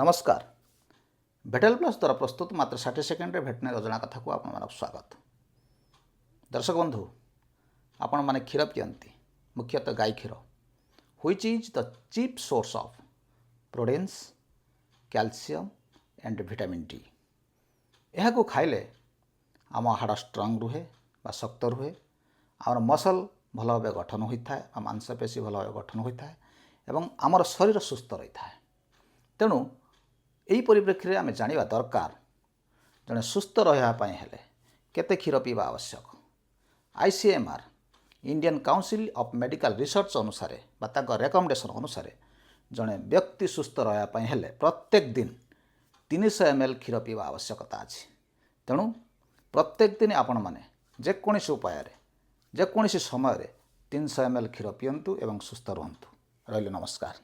ନମସ୍କାର। Vettel plus ଦ୍ୱାରା ପ୍ରସ୍ତୁତ ମାତ୍ର 60 ସେକେଣ୍ଡରେ ଭେଟେନାରୀ ଅଜଣା କଥାକୁ ଆପଣମାନଙ୍କୁ ସ୍ୱାଗତ। ଦର୍ଶକ ବନ୍ଧୁ, ଆପଣମାନେ କ୍ଷୀର ପିଅନ୍ତି, ମୁଖ୍ୟତଃ ଗାଈ କ୍ଷୀର, which is the chief source of proteins, calcium and vitamin D. ଏହାକୁ ଖାଇଲେ ଆମ ହାଡ଼ ଷ୍ଟ୍ରଙ୍ଗ ରୁହେ ବା ଶକ୍ତ ରୁହେ, ଆମର ମସଲ୍ ଭଲ ଭାବେ ଗଠନ ହୋଇଥାଏ ବା ମାଂସପେଶୀ ଭଲ ଭାବେ ଗଠନ ହୋଇଥାଏ ଏବଂ ଆମର ଶରୀର ସୁସ୍ଥ ରହିଥାଏ। ତେଣୁ ଏହି ପରିପ୍ରେକ୍ଷୀରେ ଆମେ ଜାଣିବା ଦରକାର, ଜଣେ ସୁସ୍ଥ ରହିବା ପାଇଁ ହେଲେ କେତେ କ୍ଷୀର ପିଇବା ଆବଶ୍ୟକ। ICMR, Indian Council of Medical Research ଅନୁସାରେ ବା ତାଙ୍କ ରେକମେଣ୍ଡେସନ୍ ଅନୁସାରେ, ଜଣେ ବ୍ୟକ୍ତି ସୁସ୍ଥ ରହିବା ପାଇଁ ହେଲେ ପ୍ରତ୍ୟେକ ଦିନ 300 ଏମ୍ ଏଲ୍ କ୍ଷୀର ପିଇବା ଆବଶ୍ୟକତା ଅଛି। ତେଣୁ ପ୍ରତ୍ୟେକ ଦିନ ଆପଣମାନେ ଯେକୌଣସି ଉପାୟରେ, ଯେକୌଣସି ସମୟରେ 300 ଏମ୍ ଏଲ୍ କ୍ଷୀର ପିଅନ୍ତୁ ଏବଂ ସୁସ୍ଥ ରୁହନ୍ତୁ। ରହିଲି, ନମସ୍କାର।